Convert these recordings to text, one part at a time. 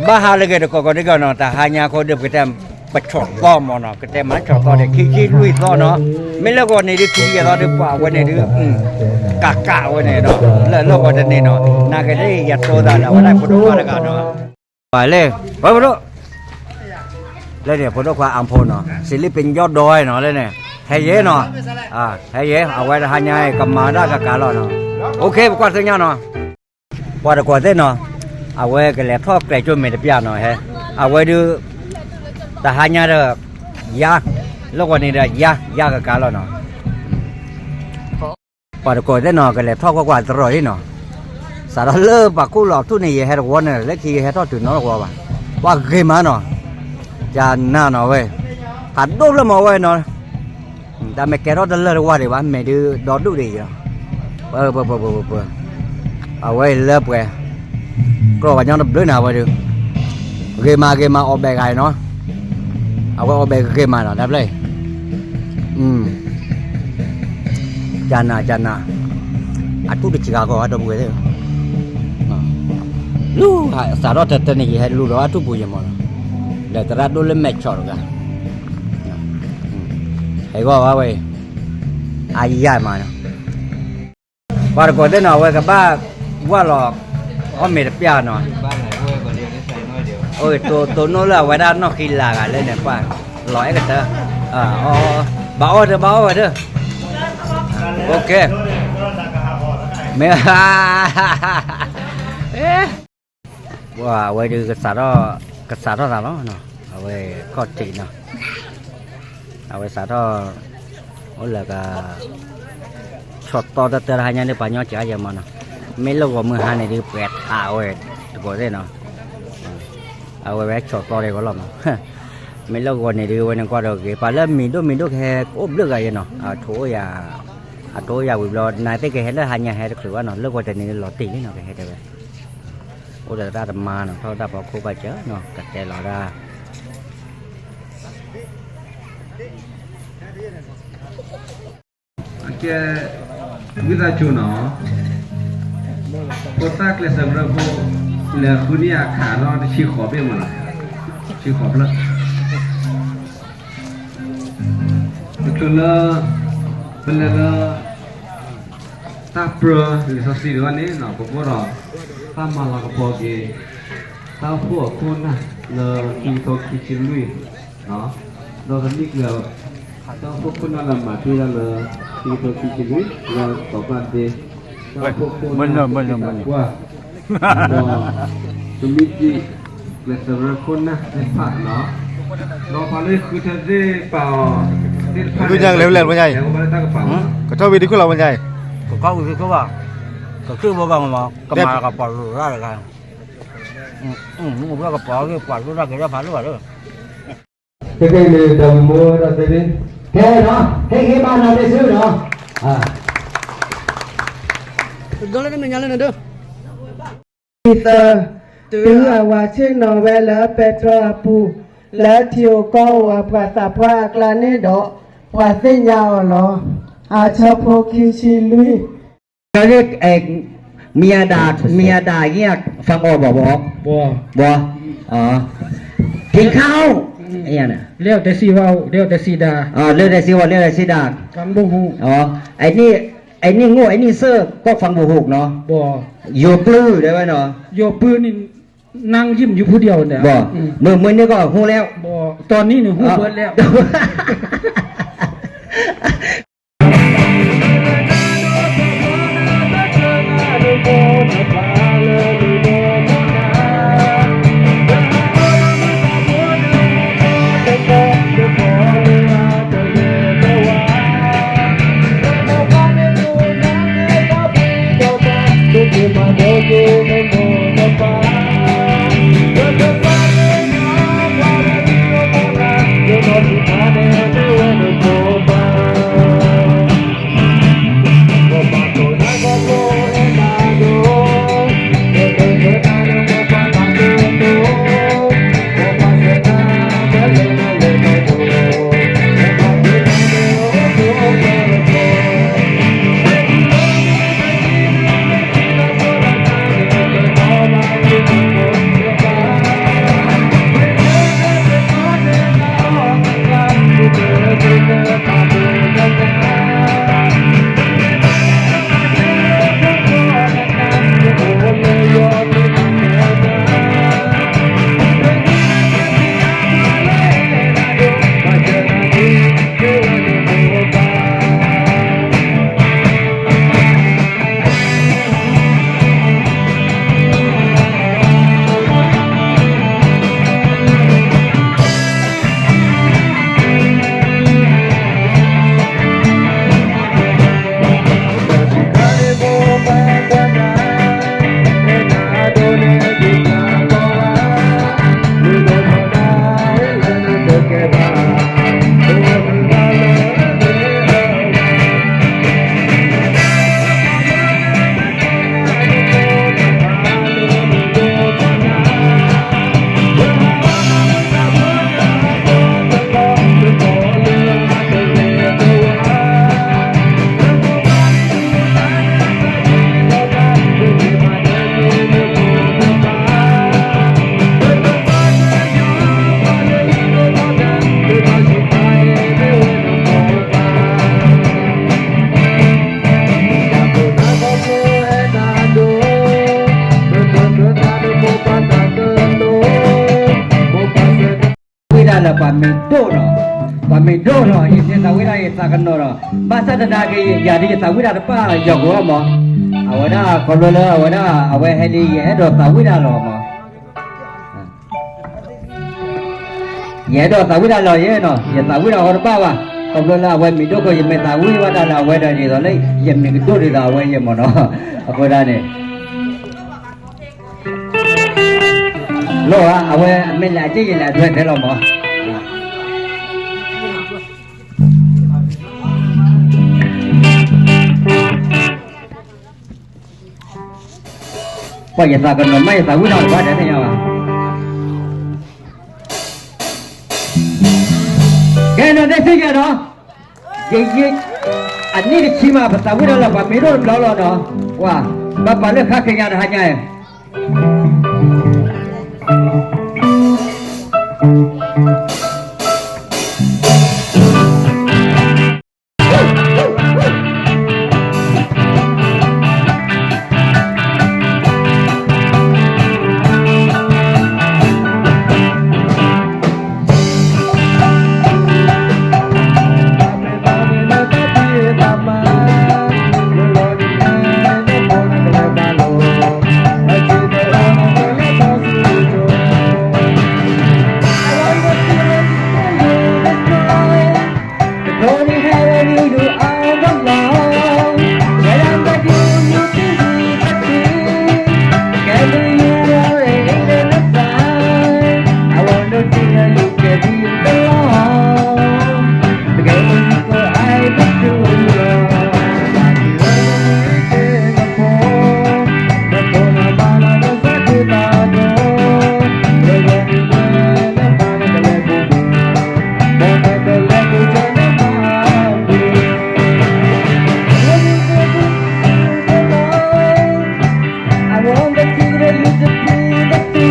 ဘၣ်ဟးလၢဂ့ၤတကိးကိးဒ်ကီးနီၤ, တဟါညါအဃိဒီး ပကတဲ ပဆီၣ်သီမ့ၢ်နီၤ, ကတဲမၤဆီၣ်သီဒီး ခံဆံလွံၢ်သီနီၤ, မ့ၢ်လၢဂီၤန့ၣ်ဒုး ထံကယဲၢ်သီဒုး ပှၤအဝဲန့ၣ်ဒုး ကးကးဝဲန့ၣ်ဒီး လၢလၢဂီၤတန့ၢ်နီၤ, နာ်က့ၤလၢယတိသးဒီး အဝဲဒၣ်ဖိဒိၣ်ခွါတဂၤနီၤ, ပှၤလဲၣ် ဖိဒိၣ် လၢန့ၣ် ဖိဒိၣ်ခွါအဖိနီၤ, စံးလံပညိၣ်ဒီနီၤ လၢန့ၣ်, ဟဲယဲနီၤ, ဟဲယဲ အဝဲတဟါညါအံၤ ကမၤဒၣ်ကကးလီၤနီၤ, အိၣ်ခ့ ပကွၢ်သ့ၣ်ညါနီၤ ပှၤတကိးသ့ၣ်နီၤ, အဝဲကလဲၤထီၣ်ကျဲၤကၠိမဲာ်တပျၢ်နီၤ, ဟဲ, အဝဲဒုး တဟါညါဒီး ယါ, လၢဂီၤန့ၣ်ဒီး ယါ ယါကကးလီၤနီၤ, ပှၤတကိးသ့ၣ်နီၤ ကလဲၤထီၣ်ကွၢ်ကွၢ်တရီးအံၤနီၤ, စးထီၣ်လၢပှၤကူၣ်လီၤထူၣ်န့ၣ် ယဟဲတဝီန့ၣ် လၢခံယဟဲထီၣ်တုၤနီတဝီဘၣ်, ပှၤဂ့ၤမးနီၤ, ကနၤနီၤဝဲ, ဖးဒိၣ်ဖျၢၣ်မးဝဲနီၤ တၢ်မ့ၢ်ကဲထီၣ်တလၢာ်တဝါဒံးဘၣ် မ့ၢ်ဒုးဒီဒူၣ်ဒံးယီၤ, ပှၤ ပှၤ ပှၤ ပှၤ ပှၤ အဝဲအံၤလၢပှဲၤ, ကြၢးပှၤညီတဘျုးန့ၣ် အဝဲဒုး, ဂ့ၤမး ဂ့ၤမး အီၣ်ဘဲးဂၤအံၤနီၤ, အဝဲအီၣ်ဘဲးဂ့ၤမးနီၤ တၢ်ဖျၢၣ်အံၤ, ကနၤ ကနၤ, အထူၣ်တစှၤကီး ဒီပုၢ်ဝဲၢ်သ့ၣ်, လူၤ စးထီၣ်တတၢၢ်န့ၣ် ယဟဲလူၤဒီးအထူၣ်ပူၤယမီၤနီၤ, ဒီးသရၣ်ဒိၣ်လၢမဲာ်ဆီးတဂၤ ဟဲဂီၢ်ဝဲဝဲ, အယၤမးနီၤ, ပှၤတကိးသ့ၣ်နီၤ အဝဲကဘၣ်ဝၢ်လီၤ အီၣ်မ့ၤတပျၢ်နီၤ, တိၢ်နီၣ်လၢအဝဲဒၣ်နီၢ်ဃံလၤဂၤလၢန့ၣ် ပှၤလီၤအဲၣ်ကတၢၢ်, ဘၣ်အီၣ်တၢ် ဘၣ်အီၣ်ဝဲတၢ်, မ့ၢ် ပှၤအဝဲဒုး ကစးထီၣ်သးလီၤ, အဝဲခီၣ်ထံးနီၤ, အဝဲစးထီၣ် အိၣ်လၢက ဆီၣ်သီတၢ်တၢ်တဟါညါန့ၣ် ပှၤညီစှၤယဲမးနီၤ, မ့ၢ်လၢဂီၤမုၢ်ဟါန့ၣ်ဒုး ပှဲၤထးဝဲတကိးသ့ၣ်နီၤ, အဝဲဝဲဆီၣ်သီဒံးကီးလီၤမး, မ့ၢ်လၢဂီၤန့ၣ်ဒုး အဝဲန့ၣ်ကွၢ်ဒီးဂ့ၤ, ပှၤလၢမံၤဒိၣ်မံၤဒိၣ်ကဟဲအိၣ်ဘျုးဂၤယဲနီၤ, အထိးအိၣ်ယၤ, အထိးအိၣ်ယၤဝံၤဘျီ နသ့ၣ်ကဟဲလၢဟါညါဟဲတချုးဘၣ်နီၤ, လၢဂီၤတနံၤလီၤတံၢ်လံနီၤ ကဟဲတဲဝဲ, အိၣ်ဒီးတၢ်တမါနီၤ ထီၣ်တၢ်ဖီခိၣ်ဘၣ်စၢၤနီၤ ကတဲလီၤဒၣ် အကဲ ဝံသးစူၤနီၤ, ဖိသၣ်ကျဲးစၢးကရၢဖိ လဲၤဃုန့ၢ်အခးထီၣ်တဆံဃိးဘ့ၣ်မးနီၤ, တဆံဃိးဖျၢၣ်, တချုးလၢ ပလဲၤလၢ တၢ်ပြၢလံာ်စီဆှံတခီန့ၣ်နီၤ ပဘၣ်ဒီး တၢ်မၤလၤကပီၤက့ၤ တၢ်အိၣ်ဖှိၣ်အခိၣ်နၢ်လၢခံကထိခံဆံလွံၢ်, ဒီးကနံၣ်ကျၢၤ တၢ်အိၣ်ဖှိၣ်ခိၣ်နၢ်လၢမၤတ့ၢ်တၢ်လၢ ခံကထိခံဆံလွံၢ် လၢကီးပၢ်သ့ တၢ်အိၣ်ဖှိၣ်ခိၣ်နၢ်သ့ၣ်တဖၣ်ကွၢ် ဒီး ကမံးတံာ် ကျဲးစၢးဝဲခိၣ်နၢ်သ့ၣ်တဖၣ်နီၤ, ဒီးပှၤလၢဃုထၢသ့ၣ်ပာ်အီၤသ့ၣ်တဖၣ် ကထီၣ်ဝံၤဒံးခိၣ်လီၤဝဲညါအံၤ, ကထီၣ်ဝံၤဒံးခိၣ်လီၤဝဲညါအံၤ, ကထီၣ်ဝံၤဒံးခိၣ်ဘၣ်, ကထီၣ်ဝံၤဒံးခိၣ်ဘၣ်, ကထီၣ်ဝံၤဒံးခိၣ်ဘၣ်, ကထီၣ်ဝံၤဒံးခိၣ်ဘၣ်, ကထီၣ်ဝံၤဒံးခိၣ်ဘၣ်, ကထီၣ်ဝံၤဒံးခိၣ်ဘၣ်, ကထီၣ်ဝံၤဒံးခိၣ်ဘၣ်, ကထီၣ်ဝံၤဒံးခိၣ်ဘၣ်, ကဲနီၤ ဟ့ၣ်ဂံၢ်ဘါနၤသ့ၣ်ဆူနီၤ, ဒိလၢနမဲာ်ညါလၢနဒိ, သၢ, တုၤအဝၤဆ့ၣ်နီၤဝဲလၢပဲတြီအပူၤ, လၢထံဧိၤကီၢ်ဧိၤအပှၤသးပှၢ်အကျါန့ၣ်ဒီး, ပှၤသ့ၣ်ညါအီၤလီၤ. အဆၢဖိခံဆံလွံၢ် မံၤအဒၣ် မံၤအဒၣ်ယဲၢ်ဖးအီၤဘၣ်ဘၣ်, ဘၣ်, က့ၤခါအိၣ်, လၢတစံးဝဲ, လၢတစံးဝဲ, လၢတစံးဒၣ်, အဲန့ၣ်ငိၣ် အဲန့ၣ်စၢၢ်ကီၢ်ဖးဘူးဟူးနီၤ, ယိၤပျုၢ်တဲဝဲနီၤ, ယိၤပျုၢ်န့ၣ် နၢင်းယံာ်ယူၤဖုဒံးအီၤန့ၣ်, မုၢ်မုၢ်န့ၣ်ကီၢ်ဟူးလၢ, တီၤနံၤန့ၣ်ဟူးဘၢလၢ ပှၤမ့ၢ်ဒိၣ်နီၤ, ပှၤမ့ၢ်ဒိၣ်နီၤ ယမ့ၢ်သးဝံၣ်ဒၣ်ယသးကနီၤဒီး ဘၣ်ဆၣ်သနာ်က့ ယၤဒ်ယသးဝံၣ်တၢ်တပၣ်ယီၤကဝီၤမး, အဝဲဒၣ်ခီဖျိလၢအဝဲဒၣ် အဝဲဟဲဒ်ယအဲၣ်ဒိးသးဝံၣ်တၢ်လီၤမး, ယအဲၣ်ဒိးသးဝံၣ်တၢ်လီၤယဲနီၤ, ယသးဝံၣ်တၢ်ဃီတဘၣ်ဘၣ်, ခီဖျိလၢအဝဲမ့ၢ်ဒိၣ်ဃိ ယမ့ၢ်သးဝံၣ်ဘၣ်တၢ်လၢအဝဲဒီး ဒ်သိးလၢယမ့ၢ်ကဒိၣ်ဒ်သိးအဝဲယဲမးနီၤ, အဃိဒၣ်န့ၣ် လီၤဧါ, အဝဲအမ့ၢ်လဲၤအက့ၢ်ယလဲၤအထွဲတဲလီၤမး. ပှၤယသးကနီၤမး ယသးဝံၣ်နီၤဘၣ်တဲသ့ၣ်ညါဘၣ်. ကဲနီၤ သ့ၣ်စ့ၢ်ကီးနီၤ, ယယံာ် အနံၣ်တဆံမး ပသးဝံၣ်ဒၣ်လၢပှၤမ့ၢ်ဒိၣ်တဘျီလီၤနီၤ, ပှၤ ဘၣ်ပာ်လၢဃါက့ၤညါတ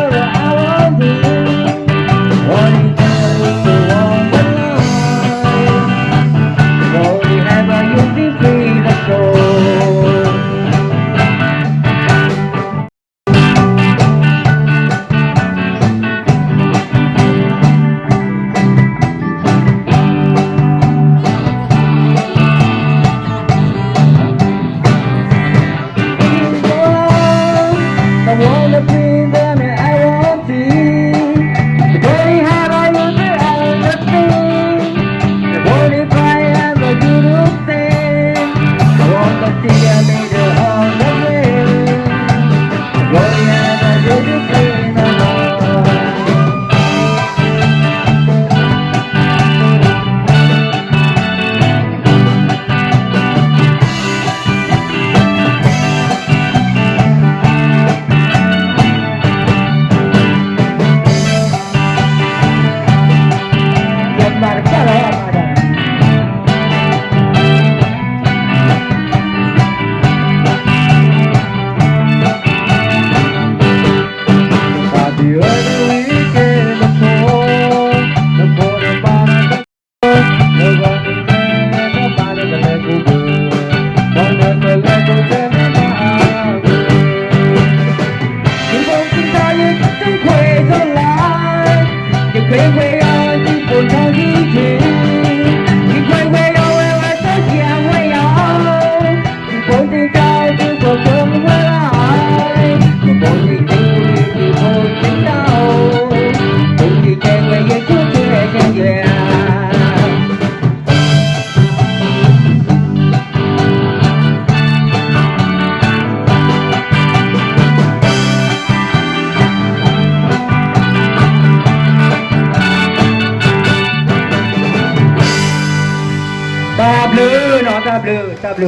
ဟါညါအံၤ တၢ်ဘျုးနီၤ တၢ်ဘျုး တၢ်ဘျုး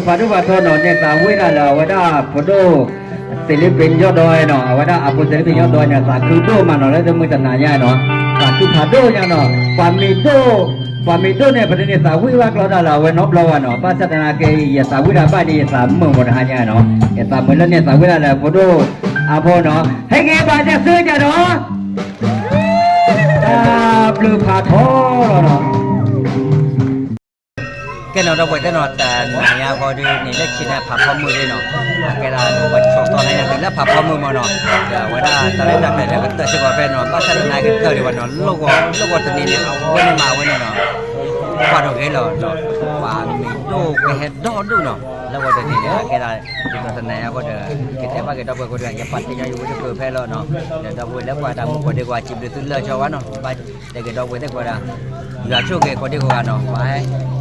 ဖးဒိၣ်ဖးထီနီၤ နဲၣ်သးဝံၣ်တၢ်လၢအဝဲဒၣ်ဖိဒိၣ် သ့လ့ပ့ၤညီဒီနီၤ အဝဲဒၣ်အဖိသ့လ့ပ့ၤညီဒီန့ၣ် သးခုဒိၣ်မးနီၤ လၢတမုၢ်တနၤညါနီၤ သးခုဖးဒိၣ်ညါနီၤ ပှၤမ့ၢ်ဒိၣ် ပှၤမ့ၢ်ဒိၣ်န့ၣ် ပတန့ၢ်သးဝံၣ်ဘၣ်ကျီတၢ်လၢအဝဲနီတဘျီဘၣ်နီၤ ဘၣ်ဆၣ်သနာ်က့ ယသးဝံၣ်တၢ်ဘၣ်ဒီး ယသးမုာ်မးတဟါညါနီၤ ယသးမုာ်လၢနဲၣ်သးဝံၣ်တၢ်လၢဖိဒိၣ်အဖိနီၤ ဟဲက့ၤဘၣ်တၢ်စုကဒီး တၢ်ဘျုးဖးထီလီၤနီၤ. ကဲနီၤ ဒီပုၢ်ဝဲၢ်သ့ၣ်နီၤ တနၤညါဃီဒုးန့ၣ် လၢခံန့ၣ် ဖးဖီမုၢ်လံနီၤ, အကဲဒၣ် ပှၤဆီၣ်သီနၤညါတုၤလၢဖးဖီမုၢ်မးနီၤ, ဒီးအဝဲဒၣ်တၢ်ရဲၣ်တၢ်ကျဲၤလၢကတၢၢ်စ့ၢ်ကီးဖဲနီၤ ဘၣ်ဆၣ်သနာ်က့ကတၢၢ်ဒံးဘၣ်နီၤ လၢဂီၤလၢဂီၤတနံၤန့ၣ် အဝဲန့ၣ်မးအဝဲန့ၣ်နီၤ, ကွၢ်ဒိၣ်ဂ့ၤလီၤဒီး ပှၤမံၤဒိၣ်ကဟဲဒီဒိၣ်နီၤ, လၢဂီၤတနံၤန့ၣ် အကဲဒၣ် ဒ်သိးတနၤညါဃီဒီး ကတဲဘၣ်က့ၤဒီပုၢ်ဝဲၢ်ကိးဂၤဒဲး ယပာ်သ့ၣ်ညါယဝဲတကၢၢ်ဖဲလီၤနီၤ, ဒီးဒီပုၢ်ဝဲၢ်လၢကွၢ်တၢ်မူကိးဒံကိးဂၤ စံးဘျုးသုလၢာ်ဆီဘၣ်နီၤ, ဘၣ်တဲက့ၤဒီပုၢ်ဝဲၢ်သ့ၣ်ကိးဂၤဒဲး ယွၤဆိၣ်ဂ့ၤကိးဒံကိးဂၤနီၤ, ဘၣ်